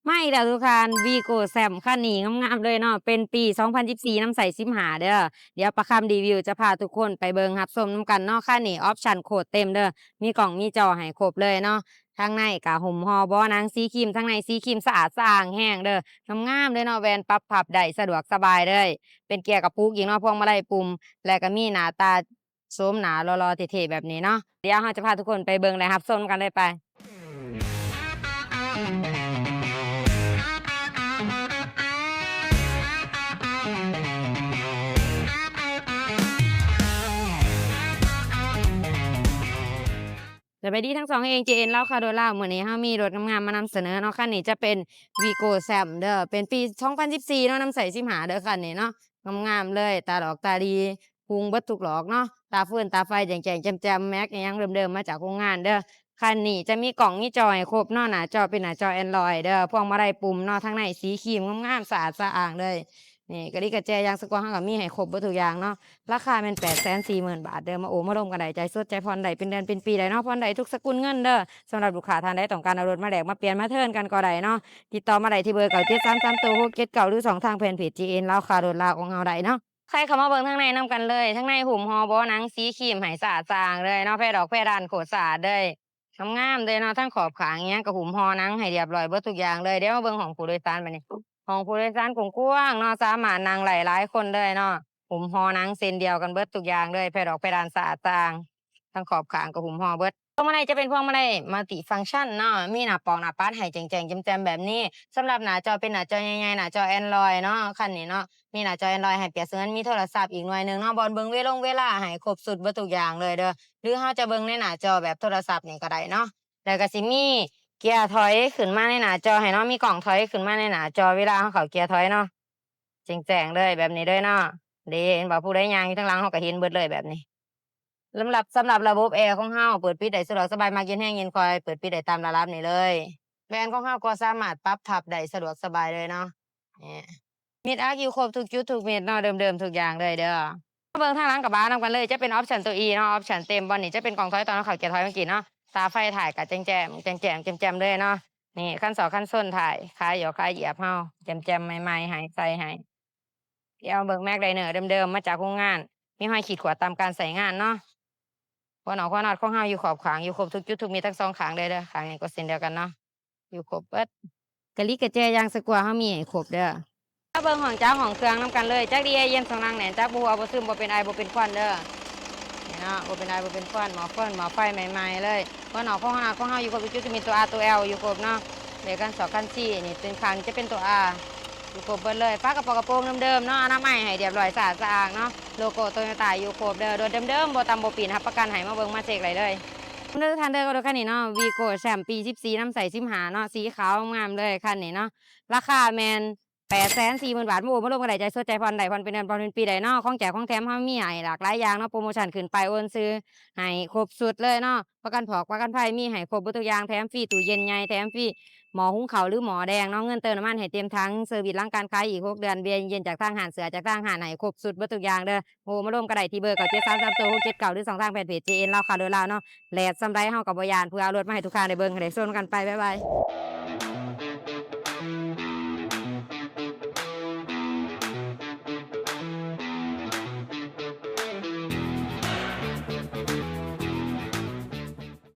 ມາອີກແລ້ວທຸກທ່ານ ວີໂກ້ ແຊມ ຄັນນີ້ງາມໆເລີຍເນາະ ເປັນປີສອງພັນສິບສີ່ ນຳໃຊ້ສິບຫ້າເດີ. ດຽວປາຄຳຣີວິວຈະພາທຸກຄົນໄປເບິ່ງຮັບຊົມນຳກັນເນາະ. ຄັນນີ້ອອບຊັນໂຄດເຕັມເດີ ມີກ້ອງມີຈໍໃຫ້ຄົບເລີຍເນາະ. ທາງໃນກະຫຸ້ມຫໍ່ເບາະໜັງສີຄຣີມ ທາງໃນສີຄຣີມ ສະອາດສະອ້າງແຮງເດີ ງາມໆເລີຍເນາະ. ແວ່ນປັບພັບໄດ້ ສະດວກສະບາຍເລີຍ ເປັນເກຍກະປຸກອີກເນາະ ພວງມາໄລປຸ່ມ ແລະກະມີໜ້າຕາ ໂສມໜ້າຫຼໍ່ໆເທ່ໆແບບນີ້ເນາະ. ດຽວເຮົາຈະພາທຸກຄົນໄປເບິ່ງ ແລະ ຮັບຊົມນຳກັນເລີຍໄປ. ສະບາຍດີທັງສອງເອງ ເຈເອັນ ລາວຄາໂດລາວ. ມື້ນີ້ເຮົາມີລົດງາມໆມານຳສະເໜີເນາະ. ຄັນນີ້ຈະເປັນ ວີໂກ້ ແຊມ ເດີ ເປັນປີສອງພັນສິບສີ່ເນາະ ນຳໃຊ້ສິບຫ້າເດີ ຄັນນີ້ເນາະ. ງາມໆເລີຍ ຕາດອກຕາດີ ຮຸ່ງເບິດທຸກຫຼອກເນາະ ຕາຟືນຕາໄຟແຈ້ງໆແຈ່ມໆ ແມັກອີ່ຫຍັງເດີມໆມາຈາກໂຮງງານເດີ. ຄັນນີ້ຈະມີກ້ອງມີຈໍໃຫ້ຄົບເນາະ ໜ້າຈໍເປັນໜ້າຈໍແອນດຣອຍເດີ ພວງມາໄລປຸ່ມເນາະ ທາງໃນສີຄຣີມງາມໆ ສະອາດສະອ້າງເລີຍ. ນີ້ກະລິກະແຈ ຢາງສະກວາ ເຮົາກະມີໃຫ້ຄົບເບິດທຸກຢ່າງເນາະ. ລາຄາແມ່ນແປດແສນສີ່ໝື່ນບາດເດີ ມາໂອ້ມາລົມກັນໄດ້ ຈ່າຍສົດຈ່າຍຜ່ອນໄດ້ ເປັນເດືອນເປັນປີໄດ້ເນາະ ຜ່ອນໄດ້ທຸກສະກຸນເງິນເດີ. ສຳລັບລູກຄ້າທ່ານໃດຕ້ອງການເອົາລົດມາແລກມາປ່ຽນມາເທີນກັນກໍໄດ້ເນາະ ຕິດຕໍ່ມາໄດ້ທີ່ເບີເກົ້າເຈັດສາມສາມໂຕຫົກເຈັດເກົ້າ ຫຼື ຊ່ອງທາງແຟນເພຈ ເຈເອັນ ລາວຄາໂດລາວຂອງເຮົາໄດ້ເນາະ. ໃຄ່ເຂົ້າມາເບິ່ງທາງໃນນຳກັນເລີຍ. ທາງໃນຫຸ້ມຫໍ່ເບາະໜັງສີຄຣີມໃຫ້ສະອາດສະອ້າງເລີຍເນາະ ແພດອອກແພດານໂຄດສະອາດເລີຍ ງາມໆເລີຍເນາະ. ທັງຂອບຂ້າງອີ່ຫຍັງກະຫຸ້ມຫໍ່ໜັງໃຫ້ລຽບລ້ອຍເບິດທຸກຢ່າງເລີຍ. ດຽວມາເບິ່ງຫ້ອງຜູ້ໂດຍສານບາດນີ້ ຫ້ອງຜູ້ໂດຍສານກວ້າງໆເນາະ ສາມາດນັ່ງໄດ້ຫຼາຍຄົນເລີຍເນາະ. ຫຸ້ມຫໍ່ໜັງເຊັ່ນດຽວກັນເບິດທຸກຢ່າງເລີຍ ແພດອອກແພດານສະອາດສະອ້າງ ທັງຂອບຂ້າງກະຫຸ້ມຫໍ່ເບິດ. ພວງມາໄລຈະເປັນພວງມາໄລມັລຕິຟັງຊັນເນາະ ມີໜ້າປອກໜ້າປັດໃຫ້ແຈ້ງໆແຈ່ມໆແບບນີ້. ສຳລັບໜ້າຈໍເປັນໜ້າຈໍໃຫຍ່ໆ ໜ້າຈໍແອນດຣອຍເນາະ ຄັນນີ້ເນາະ. ມີໜ້າຈໍແອນດຣອຍໃຫ້ປ່ຽນສະເໝືອນ ມີໂທລະສັບອີກໜ່ວຍໜຶ່ງເນາະ ບ່ອນເບິ່ງເວລົງເວລາໃຫ້ຄົບຊຸດເບິດທຸກຢ່າງເລີຍເດີ ຫຼືເຮົາຈະເບິ່ງໃນໜ້າຈໍແບບໂທລະສັບນີ້ກະໄດ້ເນາະ. ແລ້ວກະຊິມີເກຍຖອຍຂຶ້ນມາໃນໜ້າຈໍໃຫ້ເນາະ ມີກ້ອງຖອຍຂຶ້ນມາໃນໜ້າຈໍເວລາເຮົາເຂົ້າເກຍຖອຍເນາະ ແຈ້ງໆເລີຍແບບນີ້ເລີຍເນາະ. ເດ ເຫັນບໍ່ ຜູ້ໃດຍ່າງຢູ່ທາງຫຼັງເຮົາກະເຫັນເບິດເລີຍແບບນີ້. ສຳລັບ ສຳລັບລະບົບແອຂອງເຮົາ ເປີດປິດໄດ້ສະດວກສະບາຍ ມັກເຢັນແຮງເຢັນຄ່ອຍ ເປີດປິດໄດ້ຕາມລະດັບນີ້ເລີຍ. ແວ່ນຂອງເຮົາກໍສາມາດປັບພັບໄດ້ສະດວກສະບາຍເລີຍເນາະ. ມີດອັກຢູ່ຄົບທຸກຈຸດທຸກເມັດເນາະ ເດີມໆທຸກຢ່າງເລີຍເດີ. ມາເບິ່ງທາງຫຼັງກະບະນຳກັນເລີຍ ຈະເປັນອອບຊັນໂຕອີເນາະ ອອບຊັນເຕັມ. ບ່ອນນີ້ຈະເປັນກ້ອງຖອຍຕອນເຮົາເຂົ້າເກຍຖອຍເມື່ອກີ້ເນາະ. ຕາໄຟທ້າຍກະແຈ້ງໆ ແຈ່ມໆແຈ່ມໆເລີຍເນາະ. ນີ້ຄັນຊອກຄັນຊົນທ້າຍ ຂາຢອກຂາຢຽບເຮົາ ແຈ່ມໆໃໝ່ໆໃຫ້ ໃສ່ໃຫ້. ດຽວເບິ່ງແມັກໄດເນີເດີມໆ ມາຈາກໂຮງງານ ມີຮອຍຂີດຂວດຕາມການໃຊ້ງານເນາະ. ຫົວໜອກຫົວນັດຂອງເຮົາຢູ່ຂອບຂ້າງ ຢູ່ຄົບທຸກຈຸດທຸກເມັດທັງສອງຂ້າງເລີຍເດີ. ຂ້າງນີ້ກໍເຊັ່ນດຽວກັນເນາະ ຢູ່ຄົບເບິດ. ກະລິກະແຈ ຢາງສະກວາ ເຮົາມີໃຫ້ຄົບເດີ. ມາເບິ່ງຫ້ອງຈັກຫ້ອງເຄື່ອງນຳກັນເລີຍ ຈັກດີແອເຢັນ ສອງໜັກແໜ້ນ ຈັກບໍ່ຮົ່ວບໍ່ຊຶມ ບໍ່ເປັນໄອບໍ່ເປັນຄວັນເດີ. ນີ້ເນາະ ບໍ່ເປັນໄອບໍ່ເປັນຄວັນ ໝໍ້ຟືນໝໍ້ໄຟໃໝ່ໆເລີຍ. ຫົວໜອກຂອງເຮົາ ຂອງເຮົາຢູ່ຄົບທຸກຈຸດ ມີໂຕ R ໂຕ L ຢູ່ຄົບເນາະ. ເບກກັນສອກກັນຊີ້ ນີ້ເປັນຂ້າງ ຈະເປັນໂຕ R ຢູ່ຄົບເບິດເລີຍ. ຝາກະເປົາກະໂປງເດີມໆເນາະ ອະນາໄມໃຫ້ລຽບລ້ອຍ ສະອາດສະອ້າງເນາະ. ໂລໂກ້ໂຕໂຍຕ້າຢູ່ຄົບເດີ ລົດເດີມໆບໍ່ຕ່ຳບໍ່ປີ້ນ ຮັບປະກັນໃຫ້ ມາເບິ່ງມາເຊັກໄດ້ເລີຍ. ເດີ ທ່ານເດີ ກໍລົດຄັນນີ້ເນາະ ວີໂກ້ ແຊມ ປີສິບສີ່ ນຳໃຊ້ສິບຫ້າເນາະ ສີຂາວງາມເລີຍຄັນນີ້ເນາະ. ລາຄາແມ່ນ ແປດແສນສີ່ໝື່ນບາດ ມາໂອ້ມາລົມກັນໄດ້ ຈ່າຍສົດຈ່າຍຜ່ອນໄດ້ ຜ່ອນເປັນເດືອນຜ່ອນເປັນປີໄດ້ເນາະ. ຂອງແຈກຂອງແຖມເຮົາມີໃຫ້ຫຼາກຫຼາຍຢ່າງເນາະ ໂປຣໂມຊັນຂຶ້ນປ້າຍໂອນຊື່ໃຫ້ຄົບຊຸດເລີຍເນາະ. ປະກັນພອກປະກັນໄພມີໃຫ້ຄົບເບິດທຸກຢ່າງ ແຖມຟຣີຕູ້ເຢັນໃຫຍ່ ແຖມຟຣີໝໍ້ຫຸງເຂົ້າ ຫຼືໝໍ້ແດງເນາະ. ເງິນເຕີມນ້ຳມັນໃຫ້ເຕັມຖັງ ເຊີວິດຫຼັງການຂາຍອີກຫົກເດືອນ ເບຍເຢັນຈາກທາງຮ້ານ ເສື້ອຈາກທາງຮ້ານ ໃຫ້ຄົບຊຸດເບິດທຸກຢ່າງເດີ. ໂທມາລົມກັນໄດ້ທີ່ເບີເກົ້າເຈັດສາມສາມໂຕຫົກເຈັດເກົ້າ ຫຼື ຊ່ອງທາງແຟນເພຈ ເຈເອັນ ລາວຄາໂດລາວເນາະ. ແດດສ່ຳໃດເຮົາກໍບໍ່ຢ້ານ ເພື່ອເອົາລົດມາໃຫ້ທຸກທ່ານໄດ້ເບິ່ງ ໄດ້ຊົມກັນໄປ. ບາຍບາຍ.